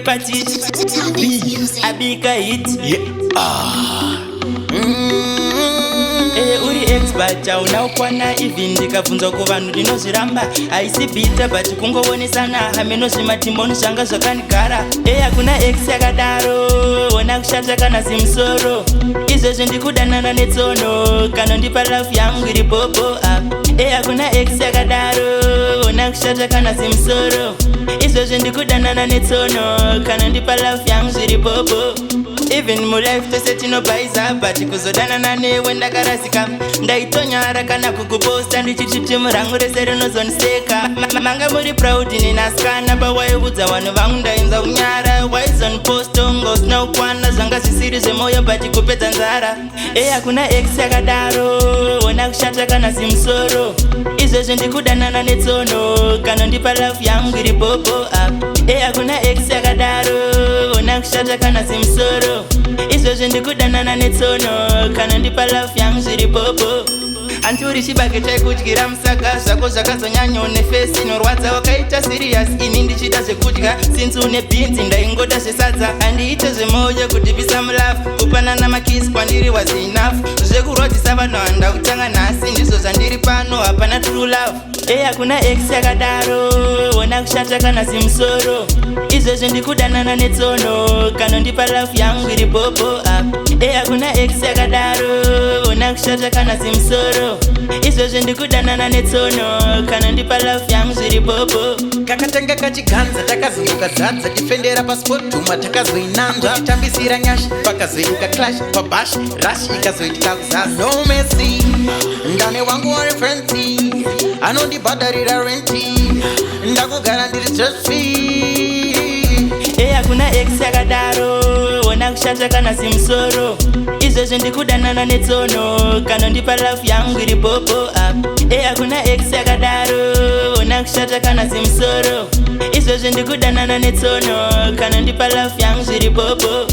Hepatitis B abika hit. Yeah. Uri expert, hauna kukwana. Even ndikabvunzwa kuvanhu ndinozviramba. Haisi bitter, but kungoonesana hameno zvimadhimoni zvanga zvakandigara. Hakuna ex yakadaro, ona kushata kana zimusoro. Izvezvi ndikudanana netsono, kanondipa love yangu iri bobo up. Hakuna ex yakadaro, ona kushata kana zimusoro. Izvezvi ndikudanana netsono, kanondipa love yangu zviri bobo. Even mulife tose tinobhaiza, but kuzodanana newe ndakarasika. Ndaitonyara kana kukuposta ndichiti timu rangu rese rinozondiseka. Manga muri proud ninasikana, pawaiudza vanhu vangu ndainzwa kunyara. Waizoniposta unga usina kukwana. Zvanga zvisiri zvemwoyo, but kupedza nzara. Hakuna ex yakadaro, ona kushata kana zimusoro. Izvezvi ndikudanana netsono, kanondipa love yangu iri bobo up. Hakuna ex yakadaro, ona kushata kana zimusoro. Izvezvi ndikudanana netsono, kanondipa love yangu zviri bobo. Anti chibage chaikudyira musaka, zvako zvakazonyanya. Une face inorwadza, wakaita serious ini ndichida zvekudya. Since une bhinzi ndaingoda zvesadza. Handiite zvemwoyo kudhipisa mulove, kupanana makiss kwandiri was enough. Zvekurwadzisa vanhu handa kutanga nhasi, ndizvo zvandiri pano, hapana true love. Hakuna ex yakadaro, ona kushata kana zimusoro. Izvezvi ndikudanana netsono, kanondipa love yangu iri bobo up. Hakuna ex yakadaro, ona kushata kana zimusoro. Izvezvi ndikudanana netsono, kanondipa love yangu zviri bobo. Kakatanga kachiganza, takazunguka zadza tifendera pasipotuma, takazoinanzva titambisira nyasha. Pakazoitika clash pabash rush, ikazoitika kuzaza. No mercy, ndane wangu wari fancy, anondibhadharira rent, ndakugara ndiri stress free. Hakuna ex yakadaro, ona kushata kana zimusoro. Izvezvi ndikudanana netsono, kanondipa love yangu iri bobo up. Hakuna ex yakadaro, ona kushata kana zimusoro. Izvezvi ndikudanana netsono, kanondipa love yangu zviri bobo.